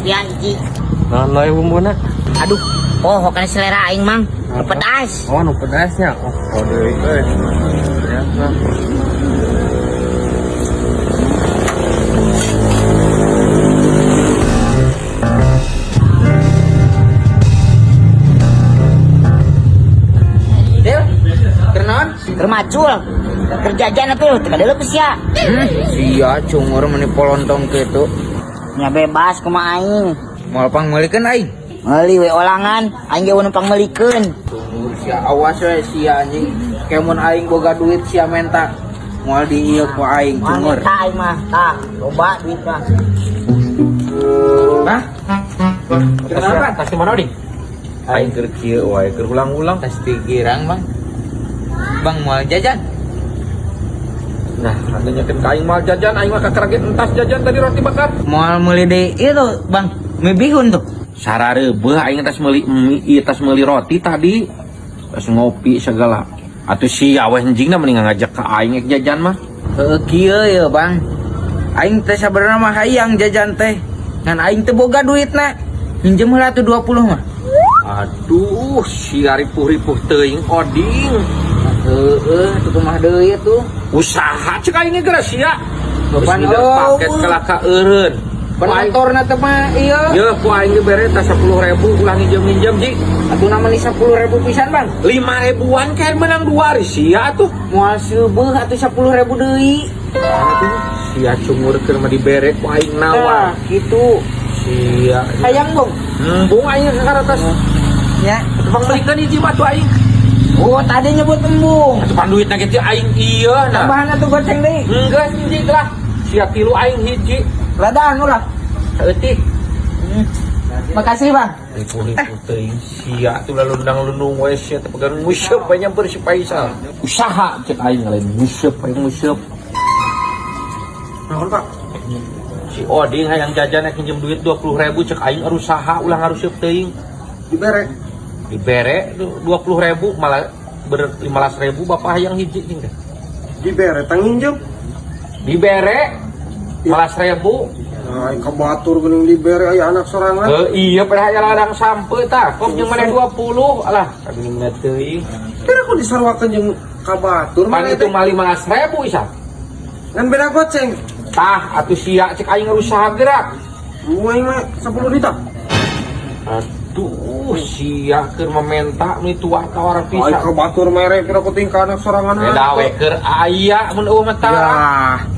Ngopian hiji. Naon wae bumbuna? Aduh, oh kana selera aing, Mang. Nu pedas. Oh, nu pedasnya. Oh, kode euy. Ya, nah. Del, keur naon? Keur macul. Keur jajan atuh, teu kadeuleu ku sia. Sia cungur meni polontong kitu. Nya bebas kumaha aing. Moal pangmeulikeun aing. Meuli we olangan, aing ge numpang meulikeun. Cungur sia, awas we sia anjing. Kemun aing boga duit sia menta. Moal di ieu ku aing cungur. Tah aing mah, tah, loba duit mah. Hah? Kenapa? Tas di mana, Ding? Aing keur kieu wae, keur ulang-ulang. Tas girang, Bang. Bang moal jajan. Nah, nanyakeun ka aing moal jajan, aing mah kakaraget entas jajan tadi roti bakar. Moal meuli deui itu, Bang. Mie bihun tuh. Sarareubeuh aing tas meuli mie, ieu tas meuli roti tadi. Tas ngopi segala. Atuh sia we anjingna mending ngajak ka aing ek jajan mah. Heuh kieu ye, Bang. Aing teh sabenerna mah hayang jajan teh. Ngan aing teu boga duitna. Minjem heula tuh 20 mah. Aduh, sia ripuh-ripuh teuing oding. Heeh, tuh kumaha deui tuh. Usaha cek aing ge geura sia. Geus Beban ngider paket eueuh. kalah ka eureun. Penontorna teh mah ieu. Ye, ku aing ge bere tah 10.000 ulah nginjem-nginjem ji. Atuh na meuli 10.000 pisan, Bang. 5 ribuan kayak menang 2 hari sia atuh. Moal seubeeh atuh 10.000 deui. Aduh, sia cungur keur mah dibere ku aing nawar. Nah, gitu. Sia. Hayang, Bung. Embung aing ka atas. Ya. Atuh pangmeulikeun hiji mah tuh aing. Oh, tadi nyebut embung. Atuh pan duitna ge teh aing ieu nah. Tambahan atuh goceng deui. Enggak hiji lah. Sia tilu aing hiji. Ladang ulah. Saeutik. Makasih, Bang. Ripuh-ripuh teuing sia tuh lalundang-lundung we sia teh pegang nguseup we nyamper si Faisal. Usaha cek aing lain nguseup we nguseup. Naon, Pak? Si Oding hayang jajan ek minjem duit 20.000 cek aing usaha ulah ngaruseup teuing. Dibere. Dibere 20.000 malah ber 15.000 bapak hayang hiji cing teh. Dibere tang nginjem. Dibere 15.000. Nah, ka batur geuning dibere aya anak sorangan. Heuh iya pada hayang ladang sampe tah. Kok jeung maneh 20 alah kabingung teuing. Kira aku disaruakeun jeung ka batur Pan mana itu teh? mah 15.000 isa. Ngan beda goceng. Tah atuh sia cek aing usaha gerak. Aing mah 10 juta. Aduh sia keur mementa nu tua tawar Aing pisan. ka batur mere kira ku tingkah anak sorangan. Beda we keur aya mun eueuh mah tah. Ya.